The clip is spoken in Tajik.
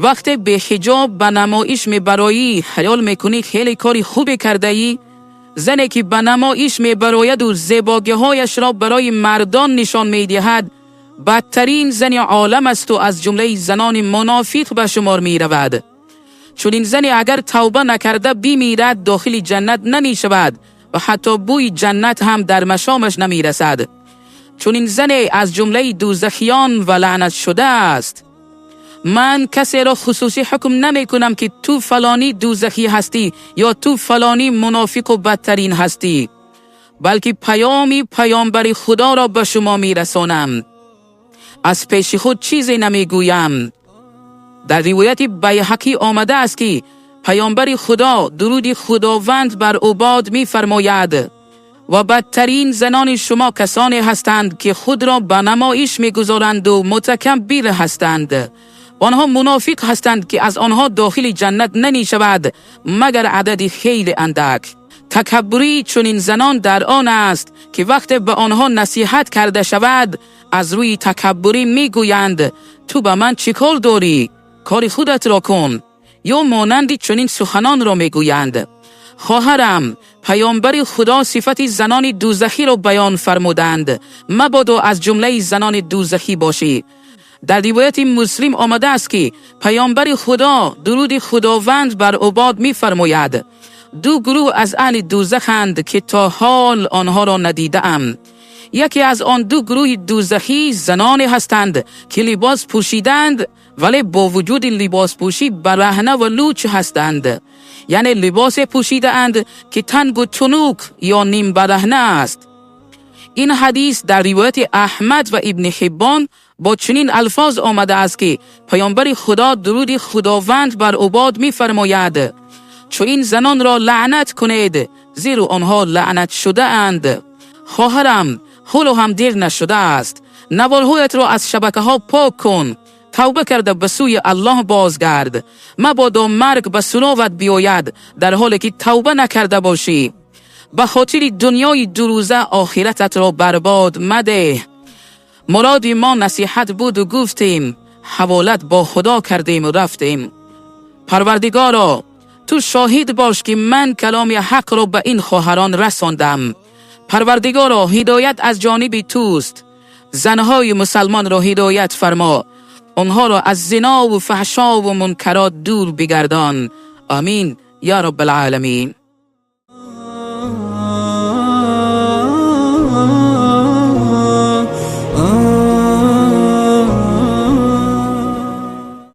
Вақте беҳиҷоб ба намоиш мебароӣ, хаёл мекунӣ хеле кори хубе кардаӣ? Зане ки ба намоиш мебарояду зебогиҳояшро барои мардон нишон медиҳад, бадтарин зани олам асту аз ҷумлаи занони мунофиқ ба шумор меравад. Чунин зане агар тавба накарда бимирад, дохили ҷаннат намешавад ва ҳатто бӯи ҷаннат ҳам дар машомаш намерасад. Чунин зане аз ҷумлаи дӯзахиён ва лаънатшуда аст. Ман касеро хусусӣ ҳукм намекунам, ки ту фалонӣ дӯзахӣ ҳастӣ ё ту фалонӣ мунофиқу бадтарин ҳастӣ, балки паёми паёмбари худоро ба шумо мерасонам. Аз пеши худ чизе намегӯям. Дар ривояти Байҳақӣ омадааст, ки паёмбари худо, дуруди худованд бар ӯ бод, мефармояд: «Ва бадтарин занони шумо касоне ҳастанд, ки худро ба намоиш мегузоранду мутакаббир ҳастанд. Онҳо мунофиқ ҳастанд, ки аз онҳо дохили ҷаннат намешавад, магар адади хеле андак. Такаббури чунин занон дар он аст, ки вақте ба онҳо насиҳат карда шавад, аз рӯи такаббурӣ мегӯянд: ту ба ман чӣ кор дорӣ? Кори худатро кун», ё монанди чунин суханонро мегӯянд. Хоҳарам, паёмбари худо сифати занони дӯзахиро баён фармуданд. Мабодо аз ҷумлаи занони дӯзахӣ бошӣ. Дар ривояти Муслим омадааст, ки паёмбари худо, дуруди худованд бар ӯ бод, мефармояд: «Ду гурӯҳ аз аҳли дӯзаханд, ки то ҳол онҳоро надидаам. Яке аз он ду гурӯҳи дӯзахӣ заноне ҳастанд, ки либос пӯшиданд, вале бо вуҷуди либоспӯшӣ бараҳна ва луч ҳастанд, яъне либосе пӯшидаанд, ки тангу тунук ё нимбараҳна аст». Ин ҳадис дар ривояти Аҳмад ва Ибни Ҳиббон бо чунин алфоз омадааст, ки паёмбари худо, дуруди худованд бар ӯ бод, мефармояд: «Чунин занонро лаънат кунед, зеро онҳо лаънат шудаанд». Хоҳарам, ҳоло ҳам дер нашудааст. Наворҳоятро аз шабакаҳо пок кун, тавба карда ба сӯи Аллоҳ бозгард. Мабодо марг ба суроғат биёяд, дар ҳоле ки тавба накарда бошӣ. Ба хотири дунёи дурӯза охирататро барбод мадеҳ. Муроди мо насиҳат буду гуфтем, ҳаволат бо худо кардему рафтем. Парвардигоро, ту шоҳид бош, ки ман каломи ҳақро ба ин хоҳарон расондам. Парвардигоро, ҳидоят аз ҷониби туст. Занҳои мусалмонро ҳидоят фармо, онҳоро аз зинову фаҳшову мункарот дур бигардон. Амин ё Раббалъоламин.